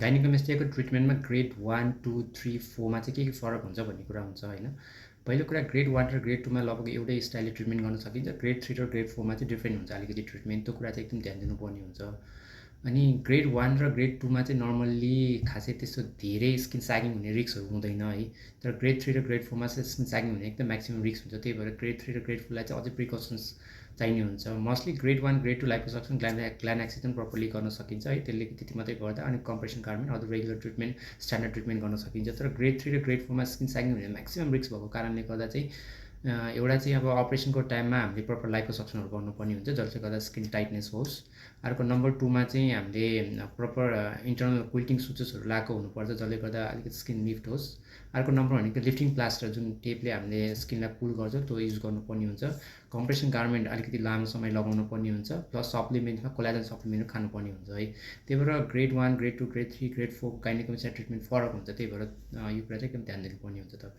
गाइनिकोमेस्टियाको ट्रिटमेन्टमा grade 1, 2, 3, 4 मा चाहिँ के फरक हुन्छ भन्ने कुरा हुन्छ होइन। पहिलो कुरा ग्रेड 1 र ग्रेड 2 मा लगभग एउटै स्टाइलले ट्रिटमेन्ट गर्न सकिन्छ। ग्रेड 3 र ग्रेड 4 मा चाहिँ डिफ्रेन्ट हुन्छ अलिकति ट्रिटमेन्ट, त्यो कुरा चाहिँ एकदम ध्यान दिनुपर्ने हुन्छ। अनि ग्रेड 1 र ग्रेड 2 मा चाहिँ नर्मल्ली खासै त्यस्तो धेरै स्किन स्यागिङ हुने रिस्कहरू हुँदैन है। तर ग्रेड 3 र ग्रेड 4 मा चाहिँ स्किन स्यागिङ हुने एकदम म्याक्सिमम रिस्क हुन्छ। त्यही भएर ग्रेड 3 र ग्रेड 4 लाई चाहिँ अझै प्रिकसन्स चाहिने हुन्छ। Mostly grade 1 grade 2 liposuction gland excision properly गर्न सकिन्छ है, त्यसले त्यति मात्रै गर्दा। अनि कम्प्रेसन गार्मेन्ट अरू रेगुलर ट्रिटमेन्ट स्ट्यान्डर्ड ट्रिटमेन्ट गर्न सकिन्छ। तर ग्रेड 3 र ग्रेड 4 मा स्किन स्यागिङ हुने म्याक्सिमम रिस्क भएको कारणले गर्दा चाहिँ एउटा चाहिँ अब अपरेसनको टाइममा हामीले प्रपर लाइपोसक्सनहरू गर्नुपर्ने हुन्छ जसले गर्दा स्किन टाइटनेस होस्। अर्को नम्बर 2 मा चाहिँ हामीले प्रपर इन्टर्नल क्विल्टिङ सुचेसहरू लगाएको हुनुपर्छ जसले गर्दा अलिकति स्किन लिफ्ट होस्। अर्को नम्बर भनेको लिफ्टिङ प्लास्टर, जुन टेपले हामीले स्किनलाई पुल गर्छ त्यो युज गर्नुपर्ने हुन्छ। कम्प्रेसन गार्मेन्ट अलिकति लामो समय लगाउनु पर्ने हुन्छ। प्लस सप्लिमेन्टमा कोलाजन सप्लिमेन्ट खानुपर्ने हुन्छ है। त्यही भएर grade 1 grade 2 grade 3 grade 4 गाइनिकोमेस्टिया treatment फरक हुन्छ। त्यही भएर यो कुरा चाहिँ एकदम ध्यान दिनुपर्ने हुन्छ तपाईँ।